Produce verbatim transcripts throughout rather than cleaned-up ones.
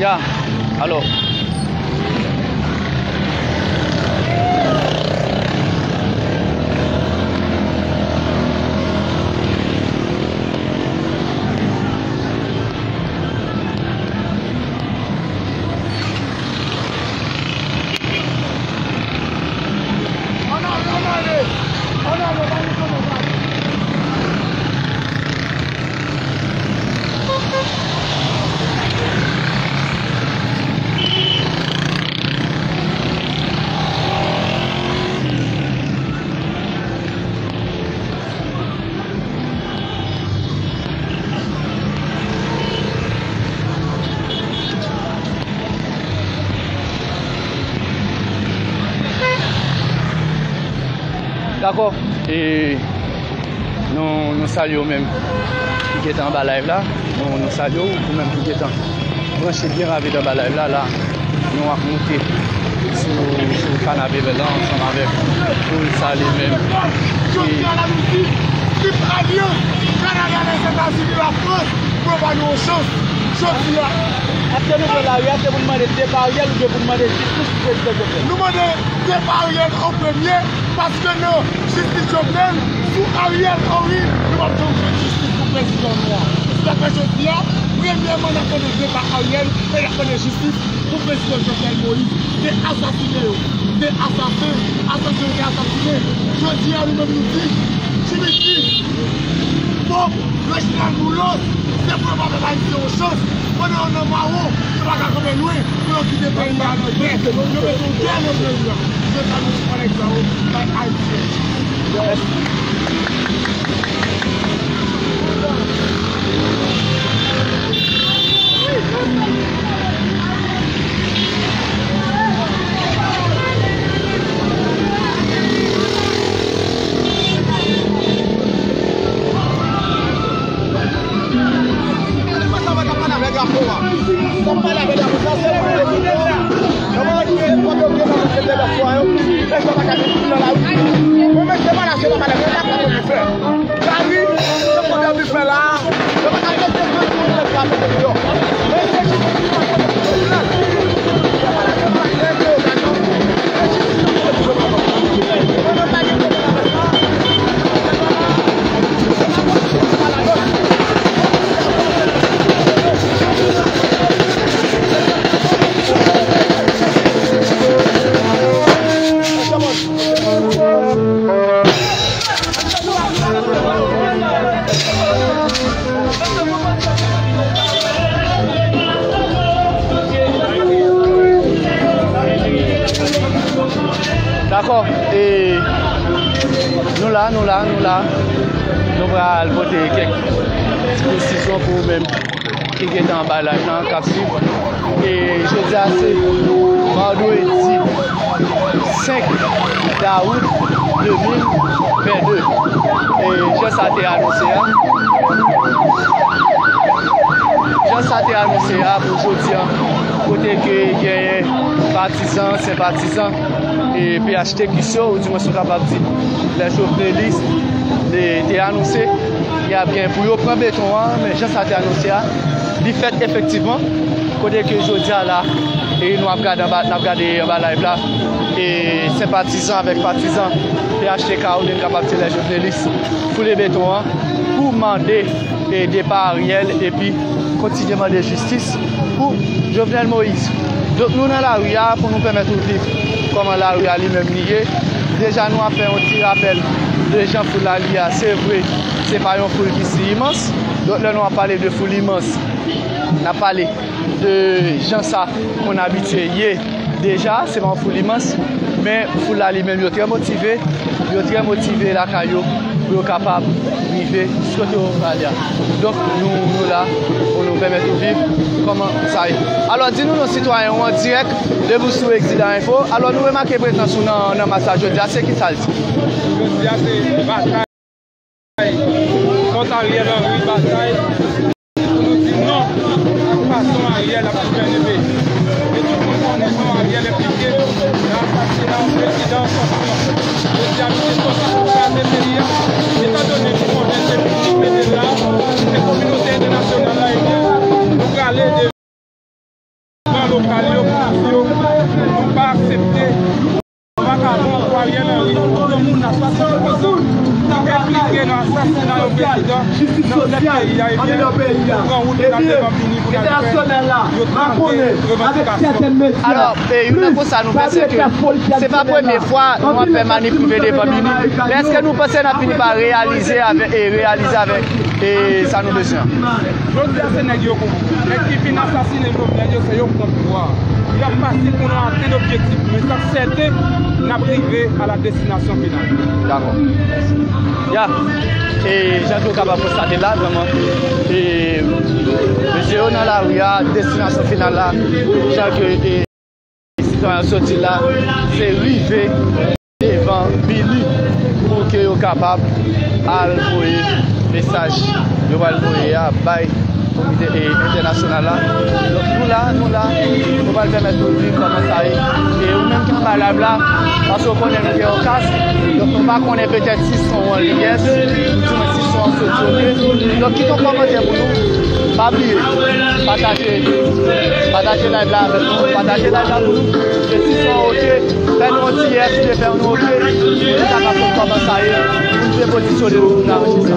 Ya, alò. Dakò. E nou, nou salye w menm ki gentan anba live la. Nou, nou salye w, ou menm ki gentan branche byen rapid anba live la. La, nou ap moute sou, sou Kanapevèl la ansanm avèk foul sa li menm. Jodi a la nou di, Trip Alyans, Kanada, Lèzetazini, Lafrans, pou yo ba nou yon chans. Jodi a, èske nou pran lari a, se pou n mande depa Ariel oubyen pou n mande jistis pou prezidan Jovenel? Nou mande depa Ariel an premye, paske nan jistis Jovenel, sou Ariel Henry, nou p ap janm jwenn jistis pou prezidan nou an. Se sa k fè jodi a, premyèman, n ap mande depa Ariel e n ap mande jistis pou prezidan Jovenel Moïse. Se asasine yo, se asasen, asasen yo te asasine. Jodi a, nou menm nou di, Jimmy di, fòk Reginald Boulos, se pou yo ba pèp ayisyen yon chans. Pandan yo nan mawon, yo pa ka kanpe lwen pou yo kite peyi a nan dè. Yo mete yon dè nan peyi a. Se sa nou di pandan sa yo bay Ayisyen. Dakò. E nou la, nou la, nou la. Nou pral pote kèk presizyon pou ou menm ki gentan anba live lan, k ap swiv. E jodi a se vandredi senk dawout de mil vennde. E jan sa te anonse a, jan sa te anonse a pou jodi a, kote ke genyen patizan, senpatizan, e P H T kis yo, ou dimwens nou kapab di, lè Jovenelis te, te anonse y ap gen pou yo pran beton an, men jan sa te anonse a, li fèt efektivman, kote ke jodi a la, e nou ap gade anba, n ap gade anba live la, e senpatizan avèk patizan P H T K, ou menm kapab di lè Jovenelis foule beton an pou mande e depa Ariel, epi kontinye mande jistis pou Jovenel Moïse. Donk, nou nan lari a pou nou pèmèt ou viv kòman lari a li menm li ye. Deja, nou ap fè yon ti rapèl de jan foul la li a. Se vre, se pa yon foul ki si imans. Donk, lè nou ap pale de foul imans, n ap pale de jan sa konn abitye ye. Deja, se pa yon foul imans, men foul la li menm, yo trè motive, yo trè motive lakay yo pou yo kapab rive sou kote yo prale a. Donk, nou, nou la pou nou pèmèt ou viv kòman sa ye. Alò, di nou non, sitwayen, ou an dirèk depi sou Exida Info. Alò, nou remake prezans ou nan, nan mas la jodi a, se ki sa l di? Jodi a, se batay kont Ariel Henry, batay pou nou di non ak fason Ariel ap gouvène peyi. E tout moun konnen jan Ariel enplike nan asasina yon prezidan sòtan. Jodi a, misye sòti pou kraze peyi a, etandone nou konnen se nou ki mete l la, se kominote entènasyonal la, ebyen, nou prale de lokal yo, polis yo, nou pa aksepte vakabon Ariel Henry, yon moun asasinen, enplike nan asasina yon prezidan, nan tèt peyi a, ebyen, nou pran wout, n al devan Bini pou n al fè yon tande revandikasyon. Alò, e, youn nan konsta nou fè, se ke se pa premye fwa nou ap fè manif rive devan Bini. Men èske nou panse n ap fini pa reyalize avèk, e reyalize avèk, e sa nou bezwen an? Jodi a, se nèg yo konprann. Nèg ki vin asasinen Jovenel yo, se yo k pran pouvwa a. Y ap pase pou nou atenn objektif nou, men sa k sèten, n ap rive a la destinasyon final. Dakò. Ya. E jan ke w kapab konstate la, vrèman, e mesye yo nan lari a, destinasyon final la, jan ke, e, sitwayen yo soti la, se rive devan Bini pou ke yo kapab al voye mesaj yo pral voye a bay kominote, e, entènasyonal la. Donk, nou la, nou la, nou pral pèmèt nou di kòman sa ye. E ou menm ki anba live la, paske w konnen nou gen yon kas, donk nou pa konnen petèt si son an li yès, ou di mwen si son an soti, oke. Donk, kite yon kòmantè pou nou. Pa bliye, pataje, pataje live la avèk nou, pataje live la pou nou. E si son an oke, fè nou yon ti yès, ou te fè nou oke, pou nou kapab konn kòman sa ye, pou nou depozisyone nou pou nou aranje sa.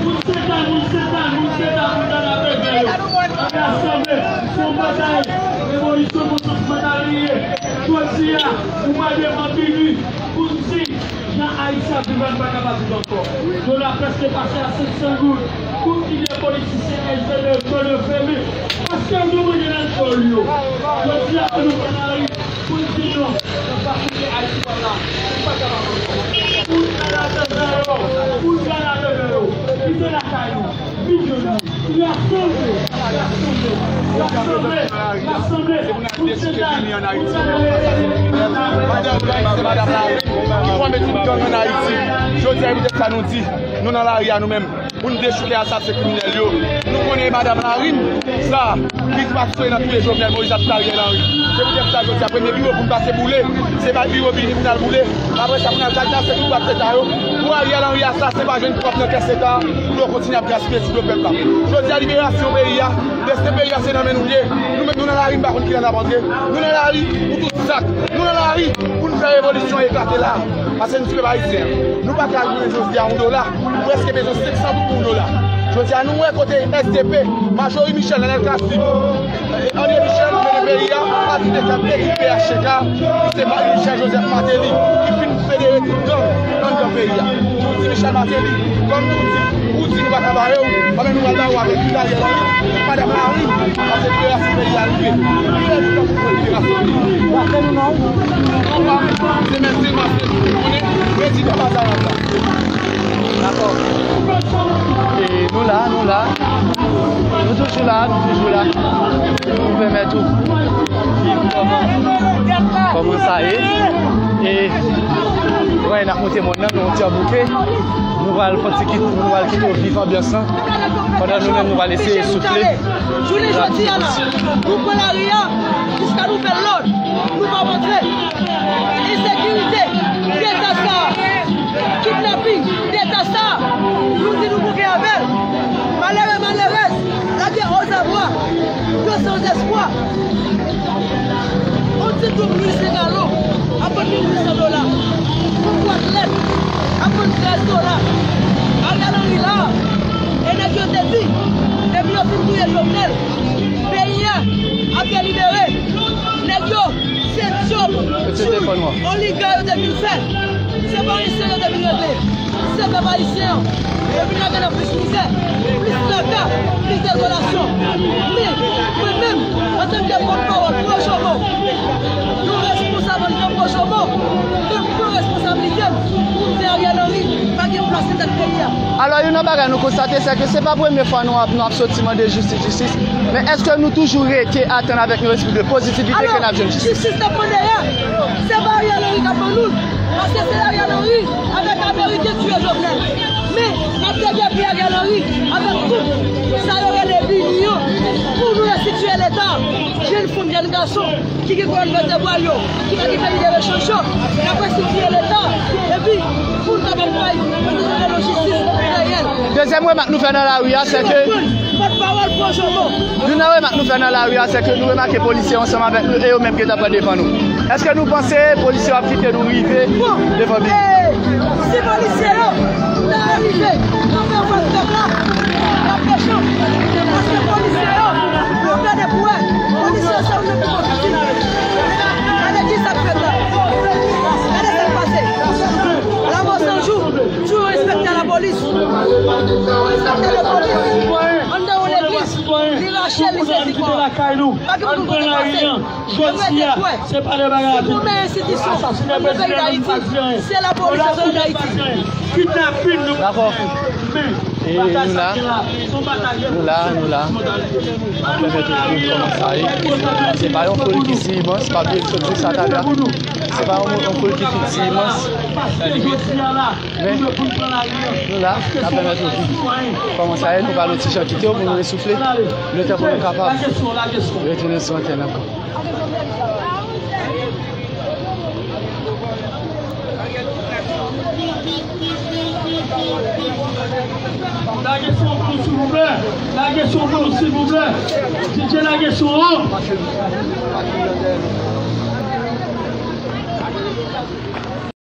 Moun senta, moun senta, moun senta, moun senta, moun senta, moun senta. Ann rasanble, se yon batay revolisyon kont sant mantalye. Jodi a, nou pral devan Bini pou n di jan Ayiti ap viv la, nou pa kapab viv ankò. Dola prèske pase a senk san goud. Tout ide politisyen, S D N, F D N, F M I, paske yo manje nan djòl yo. Jodi a, nou pran lari. Pou n di non, nou pa kite Ayiti konsa. Nou pa kapab ankò. Pou n al atake yo, pou n al atake yo. Kite lakay nou, vin jwenn nou. Rasanble, rasanble, rasanble, rasanble. Pou n se gad, pou n al atake yo. Madanm Larime, se madanm Larime ki fòme tout gang ann Ayiti. Jodi a, e poutèt sa nou di, nou nan lari a nou menm. Pou n dechouke asasen kriminèl yo. Nou konnen e madanm Larime sa ki patisipe nan touye Jovenel Moïse ak Ariel Henry. Se poutèt sa jodi a premye biwo pou n pase boule, se pa biwo Bini pou n al boule. Apre sa pou n al kase tout bwat senta yo. Pou Ariel Henry asasen pa jwenn twòp nan kès senta pou yo kontinye ap gaspiye sou do pèp la. Jodi a liberasyon peyi a, desten peyi a se nan men nou l ye. Nou menm nou nan lari, m pa konn kilè n ap antre. Nou nan lari pou tout zak. Nou nan lari pou n fè revolisyon eklate la. Paske nou se pèp ayisyen. Nou pa ka jwenn jodi a yon dola. Nou prèske bezwen senk san goud pou yon dola. Jodi a, nou wè kote S D P, Majorie Michel, Lionel Cassy, André Michel, nou mennen peyi a, pa kite k ap ekip P H T K, ki se Marie Michel Joseph Martelly, ki fin federe tout gang anndan peyi a. Nou di Michel Martelly, kòm nou di, ou di nou pa ka bare w, anben nou pral bare w avèk Ariel Henry, Madam Marie, paske liberasyon peyi a rive. Liberasyon peyi a. Ou pa se mèsi, paske nou konnen prezidan pa sa la. Dakò. E nou la, nou la. Nou toujou la, nou toujou la. Nou pèmèt ou viv kòman, kòman sa ye. E wè, n ap monte mòn nan, nou yon ti an bouke. Nou pral fè ti kit, nou pral kite yo viv anbyans lan. Pandan nou menm, nou pral eseye soufle. Jounen jodi a la, nou pran lari a jiska nouvèl lòd. Nou pa montre ensekirite, dezas sa a, kidnaping, dezas sa a, nou di nou bouke avè l. Malere, malerèz, lage ozabwa, yo sanzespwa. On ti doub luil sen galon ap vann mil uit san dola. On bwat lèt ap vann trèz dola. Ariel Henry la, e nèg yo te di, depi yo fin touye Jovenel, peyi a ap delibere. Nèg yo, se djòb, tchoul, oliga yo te vin fè. Se pa ayisyen yo te vin regle. Se pèp ayisyen an. Yo vin lage nan plis mizè, plis traka, plis dezolasyon. Men, mwen menm, antanke pòtpawòl Projomo, yon responsablite Projomo, men pran responsablite m pou m di Ariel Henry pa gen plas nan tèt peyi a. Alò, youn nan bagay nou konstate, se ke se pa premye fwa nou ap, nou ap soti mande jistis, jistis. Men èske nou toujou rete atann avèk yon espri de pozitivite ke n ap jwenn jistis? Jistis n ap mande a, se pa Ariel Henry k ap ban nou l, paske se Ariel Henry avèk Ameriken k tiye Jovenel. Men, n ap degèpi Ariel Henry avèk tout sa yo rele linyon pou nou restitiye Leta. Jèn fanm, jèn gason ki gen kolòn vètebral yo, ki pa gen fèy de rechanj yo, n ap restitiye Leta, epi pou n kapab bay yon jistis reyèl. Dezyèm remak nou fè nan lari a, se ke, pòtpawòl Projomo. Youn nan remak nou fè nan lari a, se ke nou remake polisye yo ansanm avèk nou e yo menm gentan pran devan nou. Èske nou panse polisye yo ap kite nou rive devan biro? Si polisye yo ta rive kanpe anfas pèp la, n ap mechan. Paske polisye yo, nou gade pou wè, polisye yo se yo menm ki konn fiti. Gade kisa k fèt la. Gade sa k pase. Lanmò san jou, tchou yon enspektè lapolis. Yon enspektè lapolis anndan yon legliz, li rache l, li sezi kò a. Pa gen moun kote pase. Jodi a, se pa de bagay rapid. Asasinay prezidan nou pa di anyen. Vòlè nou pa di anyen. Kidnaping nou pa di anyen. Men, batay sa k gen la, se yon batay revolisyon. Nou la, nou la. Ann pèmèt nou konn kòman sa ye. Se pa yon foul ki si imans, pa bliye m sot di sa talè. Se pa yon, yon foul ki fin si imans. Men, nou la, n ap pèmèt nou viv. Kòman sa ye, nou pral yon ti jan kite yo pou nou resoufle. Le tan pou nou kapab retounen sou antèn ankò. Lage son pou nou, silvouplè. Lage son pou nou, silvouplè. D J, lage son an.